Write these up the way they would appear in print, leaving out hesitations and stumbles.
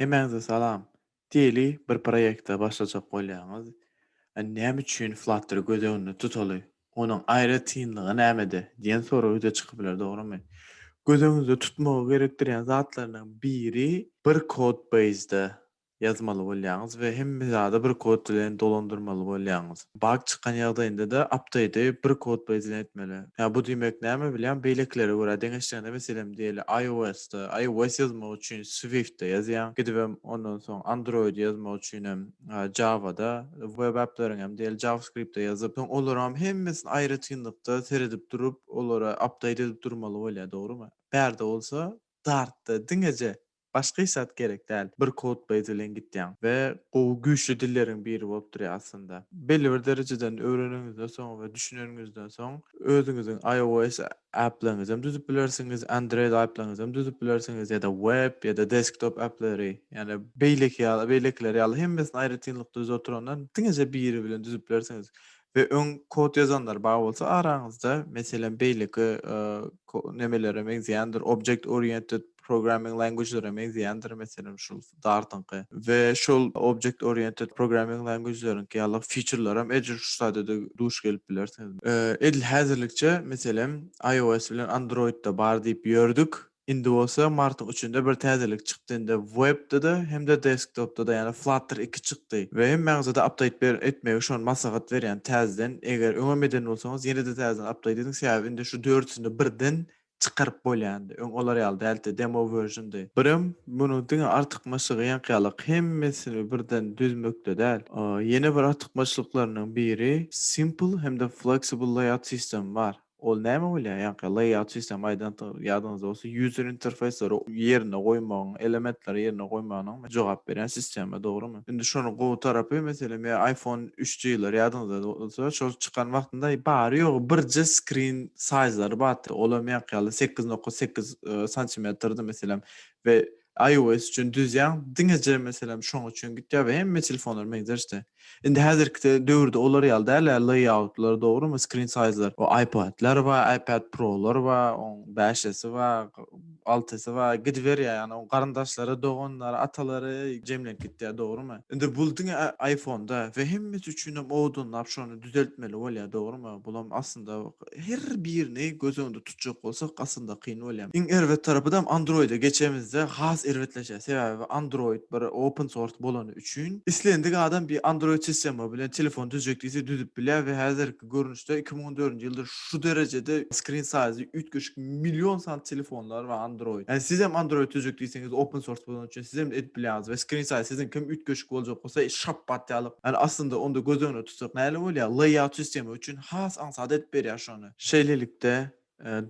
Hemmäňize salam. Diýeli bir proýekte başlajak bolýaňyz. Näme üçin Flutter-y göz öňünde tutaly? Onuň aýratynlygy nämede? diýen sorag ýüze çykyp biler, dogrymy? Göz öňünde tutmagy gerekdirýän zatlarynyň biri bir codebase-de ýazmaly bolýaňyz we hemme zady bir kod bilen dolandyrmaly bolýaňyz. Bug çykan ýagdaýynda-da update-i bir kod bilen etmeli. Ýa bu diýmek näme bilýän beýlekilere görä deňeşdirende meselem diýeli iOS-da iOS ýazmak üçin Swift-de ýazýaň, gidibem ondan soň Android ýazmak üçinem Java-da, web app-leriňem diýeli JavaScript-de ýazyp, soň olaram hemmesini aýratynlykda seredip durup olara update edip durmaly bolýar dogrymy? Bärde bolsa Dart-da diňeje Başga hiç zat gerek däl. Bir codebase bilen gitýäň we gowy güýçli dilleriň biri bolup durýar aslynda. Belli bir derejeden öwreneniňizden soň we düşüneniňizden soň özüňiziň iOS appleňizem düzüp bilersiňiz, Android appleňizem düzüp bilersiňiz ýa-da web ýa-da desktop appleri, ýagny beýleki ýaly beýlekiler ýaly hemmesini aýratynlykda düzüp oturandan diňeje biri bilen düzüp bilersiňiz. We öň kod ýazanlar bar bolsa araňyzda, meselem beýleki nemelere meňzeýändir, object oriented programming language-lere meňzeýändir, meselem şul Dart-yňky. We şol object oriented programming language-leriňki ýaly feature-lerem edil şu taýda-da duş gelip bilersiňiz. Edil häzirlikçe, meselem, iOS bilen Android-da bar diýip ýördük. Indi bolsa martyň üçünde bir täzelik çykdy indi webde-de hem-de desktopda-da ýagny Flutter 2 çykdy we hemmäňize-de update ber etmegi şony maslahat berýän täzeden eger öňem eden bolsaňyz ýene-de täzeden update ediň sebäbi indi şu dördüsini birden çykaryp bolýar indi öň olar ýaly däldi demo versiondy. Birem munuň diňe artykmaçlygy ýaňky ýalyk hemmesini birden düzmekde däl. Ýene bir artykmaçlyklarynyň biri simple hem-de flexible layout system bar. Ol näme bolýar? Ýaňky layout system aýdan ýadyňyzda bolsa user interfaceleri ýerine goýmagyň, elementleri ýerine goýmagynyň jogap berýän sistema, dogrymy? Indi şonuň gowy tarapy, meselem, ýa iPhone 3G-ler ýadyňyzda bolsa, şol çykan wagtynda bary-ýogy birje screen size-lary bardy. Olam ýaňky ýaly 8.8 santimetrdi, meselem. We iOS üçin düzýäň, diňeje meselem şoň üçin gitýär we hemme telefonlar meňzeşdi. Indi häzirki döwürde olar ýaly däl-ä layoutlar dogrymy, screen size'lar. O iPad'lar bar, iPad Pro'lar bar, oň bäşesi bar, altysy bar, gidiberýär ýagny oň garyndaşlary, doganlary, atalary jemlenip gitýär dogrymy? Indi bul diňe iPhone'da we hemmesi üçinem owadanlap şony düzeltmeli bolýar dogrymy? Bulam aslynda her birini göz öňünde tutjak bolsak aslynda kyn bolýar. Iň erbet tarapydam Androide geçemizde has erbetleşýär. Sebäbi Android bir open source bolany üçin islendik adam bir Android sistema bilen telefon düzjek diýse düzüp bilýär we häzirki görnüşde 2014-nji ýylda şu derejede screen size üýtgeşik million sany telefonlar bar Android. Ýani sizem Android düzjek diýseňiz open source bolany üçin sizem edip bilýäňiz we screen size siziňkem üýtgeşik boljak bolsa şapbat ýaly. Ýani aslynda onda göz öňünde tutsak näle bolýar? Layout sistema üçin has aňsat edip berýär şony. Şeýlelikde,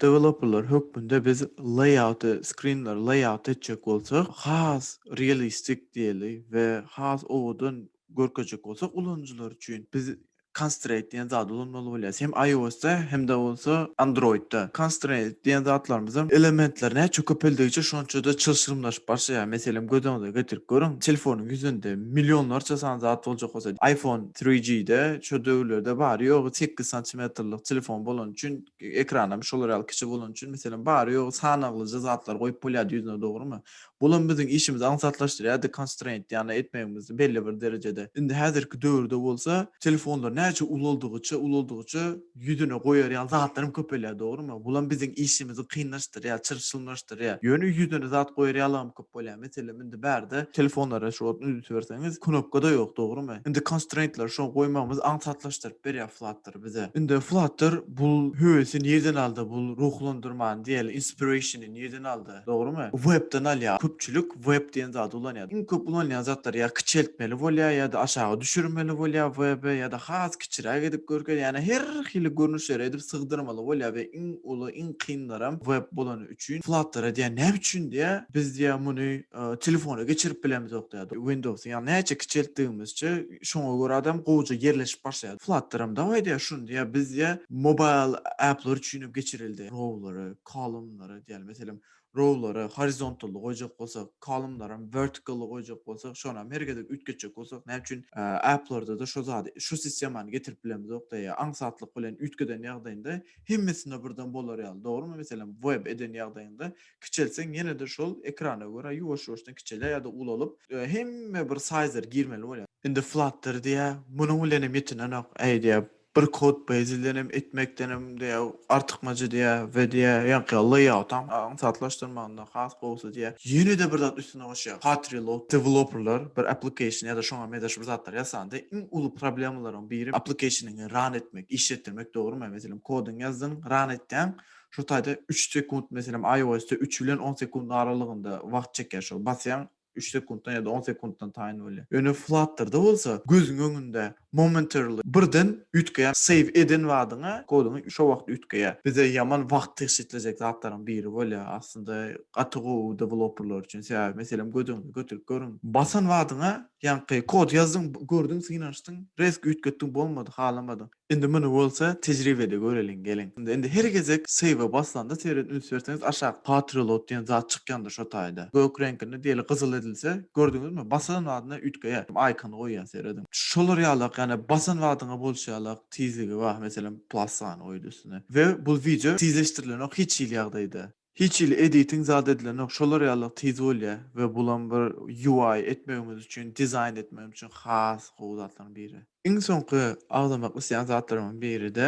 deweloperler hökmünde biz layout-y, skrinleri layout etjek bolsak, has realistik diýeli we has owadan görkezjek bolsak ulanyjylar üçin biz constraint diýen zady ulanmaly bolýarys. Hem iOS-da, hem-de bolsa Android-da. Constraint diýen zatlarymyzam elementler näçe köpeldigiçe şonça-da çylşyrymlaşyp başlaýar. Meselem, göz öňüňize getirip görüň, telefonyň ýüzünde millionlarça sany zat boljak bolsa, iPhone 3G-de şo döwürlerde bary-ýogy sekiz santimetrlik telefon bolany üçin, ekranam şolar ýaly kiçi bolany üçin, meselem, bary-ýogy sanaglyja zatlar goýup bolýardy ýüzüne, dogrumy? Bulam biziň işimizi aňsatlaşdyrýardy, constraint, ýagny etmegimizi belli bir derejede. Indi häzirki döwürde bolsa, telefonlar näçe ulaldygyça, ulaldygyça ýüzüne goýar ýaly zatlaram köpelýär, dogrumy? Bulam biziň işimizi kynlaşdyrýar, çylşyrymlaşdyrýar. Ýöne ýüzüne zat goýar ýalygam köp bolýar. Meselem, indi bärde telefonlara şu wagt üns berseňiz, knopka-da ýok, dogrumy? Indi constraint-leri şo goýmagymyzy aňsatlaşdyryp berýär Flutter bize. Indi Flutter bul höwesi nirden aldy, bul ruhlandyrmany diýeli, inspiration-y nirden aldy, dogrumy? Web-den alýar. Köpçülik web diýen zady ulanýar. Iň köp ulanylýan zatlar ýa kiçeltmeli bolýar, ýa-da aşaga düşürmeli bolýar web-i, ýa-da has kiçiräk edip görkezýär. Ýagny her hili görnüşlere edip sygdyrmaly bolýar we iň uly, iň kynlaram web bolany üçin Flutter-a diýýär, näme üçin diýýär, biz diýýär muny telefona geçirip bilemizok diýýär. Windows-y ýagny näçe kiçeltdigimizçe şoňa görä adam gowuja ýerleşip başlaýar. Flutter-am dawaý diýýär, şuny diýýär, biz diýýär mobile app-lar üçinem geçirildi. Row-lary, column-lary diýýär. Meselem, Rowlary horizontally goýjak bolsak, columnlaram vertically goýjak bolsak, şonam her gezek üýtgetjek bolsak, näme üçin applarda-da şo zady, şu sistemany getirip bilemizok-da ýa aňsatlyk bilen üýtgeden ýagdaýynda hemmesinde birden bolar ýaly, dogrumy? Meselem, web eden ýagdaýyňda kiçeltseň ýene-de şol ekrana görä ýuwaş-ýuwaşdan kiçelýär ýa-da ulalyp, hemme bir sizeler girmeli bolýar. Indi Flutter diýýär, munuň bilenem ýetinenok, äý diýýär, bir code base bilenem etmekdenem diýýär, artykmajy diýýär we diýýär, ýaňky layout-am aňsatlaşdyrmagynda has gowusy diýýär. Ýene-de bir zat üstüne goşýar, hot reload developerler bir application ýa-da şoňa meňzeş bir zatlar ýasanda iň uly problemalaryň biri application-yňy run etmek, işletdirmek dogrumy? Meselem, koduňy ýazdyň, run etýäň, Şu taýda üç sekunt meselem iOS-de üç bilen on sekunt aralygynda wagt çekýär şol basýaň üç sekuntdan ýa-da on sekuntdan taýyn bolýar. Ýöne Flutter-da bolsa gözüň öňünde momentarily birden üýtgeýär save eden badyňa koduňy şo wagt üýtgeýär. Bize ýaman wagt tygşytlajak zatlaryň biri bolýar aslynda gaty gowy deweloperlar üçin sebäbi meselem göz öňüne götürip görüň basan badyňa ýaňky kod ýazdyň gördüň synanyşdyň rezk üýtgetdiň bolmady halamadyň Indi muny bolsa tejribede göreliň geliň. Indi her gezek save baslanda seret üns berseňiz aşak hot reload diýen zat çykýandyr şo taýda. Gök reňkinde diýeli gyzyl edilse gördüňizmi basan badyna üýtgeýär. Aýkony goýýan serediň. Şolar ýalak ýani basan badyňa bolşy ýalak tizligi bar meselem plus sany goýdy üstüne. We bul wideo tizleşdirilenok hiç hili ýagdaýda. Hiç hili editing zat edilenok şolar ýaly tiz bolýa we bulam bir UI etmegimiz üçin dizaýn etmegimiz üçin has gowy zatlaryň biri. Iň soňky agzamak isleýän zatlarymyň biride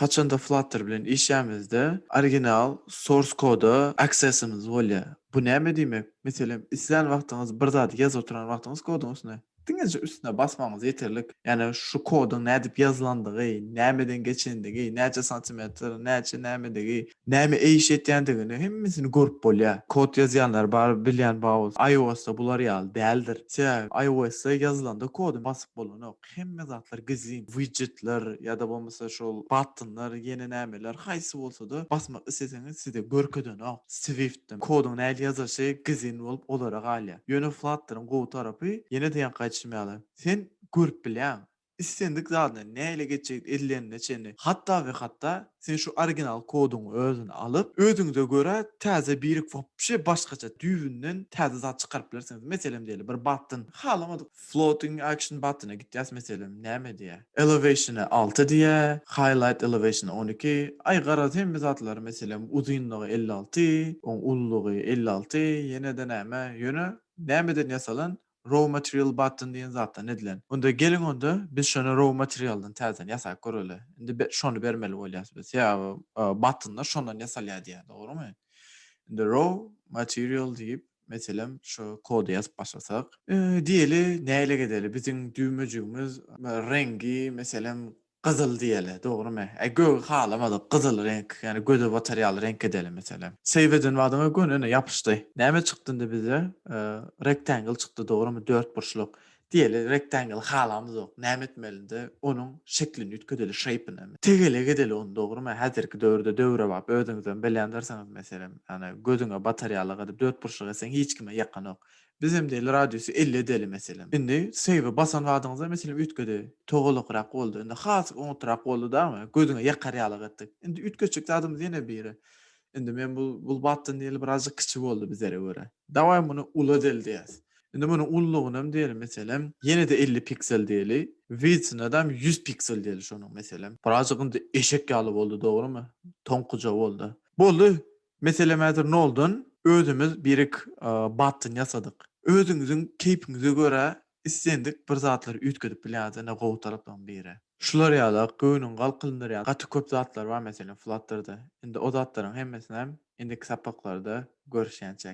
haçanda Flutter bilen işlämizde original source koda accessimiz bolýa. Bu näme diýmek? Meselem islän wagtyňyz bir zady ýazyp oturan wagtyňyz koduň üstüne Diňeje üstüne basmagyňyz ýeterlik. Ýagny şu koduň nädip ýazylandygy, nämeden geçendigi, näçe santimetr, näçe nämedigi, näme iş etýändigini hemmesini görüp bolýar. Kod ýazýanlar bar, bilýän bar bolsa, iOS-da bular ýaly däldir. Sebäbi iOS-da ýazylanda kody basyp bolanok. Hemme zatlar gizlin. Widjetler ýa-da bolmasa şol buttonlar, ýene nämeler, haýsy bolsa-da basmak isleseňiz size görkezenok. Swift-de koduň nähili ýazylyşy gizlin bolup olara galýar. Ýöne Flutter-iň gowy tarapy, ýene-de ýaňky aýdyşym ýaly, sen görüp bilýäň, islendik zadyny nähili geçjek edilenine çenli, hatda we hatda sen şu original koduň özüni alyp, özüňize görä täze birik wapşe başgaça düýbünden täze zat çykaryp bilersiňiz. Meselem diýeli bir button halamadyk Floating action button-a gitýäs meselem näme diýýär? Elevation-y alty diýýär, highlight elevation-y 12. Aý garaz hemme zatlary meselem uzynlygy 56, oň ululygy 56, ýene-de näme, ýöne nämeden ýasalan? Raw material button diýen zatdan edilen. Onda geliň onda biz şony raw materialdan täzeden ýasap göreli. Indi şony bermeli bolýas biz. Sebäbi buttonlar şondan ýasalýar diýýär, dogrymy? Indi raw material diýip Meselem, şu kody ýazyp başlasak, diýeli, nälik edeli, biziň düwmejigimiz reňgi, meselem, gyzyl diýeli, dogrumy? Äý, gögi halamadyk, gyzyl reňk, ýagny göze batar ýaly reňk edeli, meselem. Save eden badyňa göni ine ýapyşdy. Näme çykdy indi bize? Rectangle çykdy, dogrumy? Dörtburçluk. Diýeli, rectangle halamyzok, näme etmeli indi? Onuň şeklini üýtgedeli, shape-ini. Tegelek edeli ony, dogrumy? Häzirki döwürde döwrebap, özüňizem bilýändirsiňiz, meselem, ýagny gözüňe batar ýalyk edip dörtburçluk etseň hiç kime ýakanok. Bizem diýeli radiusy 50 edeli, meselem. Indi save-e basan badyňyzda, meselem, üýtgedi, togalakrak boldy. Indi has oňatrak boldy dagmy? Gözüňe ýakar ýalyk etdik. Indi üýtgetjek zadymyz ýene biri. Indi men bu bu button diýeli birazjyk kiçi boldy bizlere görä. Dawaý muny uly edeli diýýäs. Indi munuň ululygyny diýeli meselem, ýene-de 50 piksel diýeli. Width-ine-dam 100 piksel diýeli şonuň meselem. Birazjyk indi eşek ýaly boldy dogrymy? Toňkuja boldy. Boldy. Meselem häzir noldan özümiz birik button ýasadyk. Özüňiziň keýpiňize görä islendik bir zatlary üýtgedip bilýäňiz ine gowy taraplaryň biri. Şular ýaly göwnüňi galkyndyrýan gaty köp zatlar bar meselem Flutter-da. Indi o zatlaryň hemmesinem indiki sapaklarda görüşýänçäk.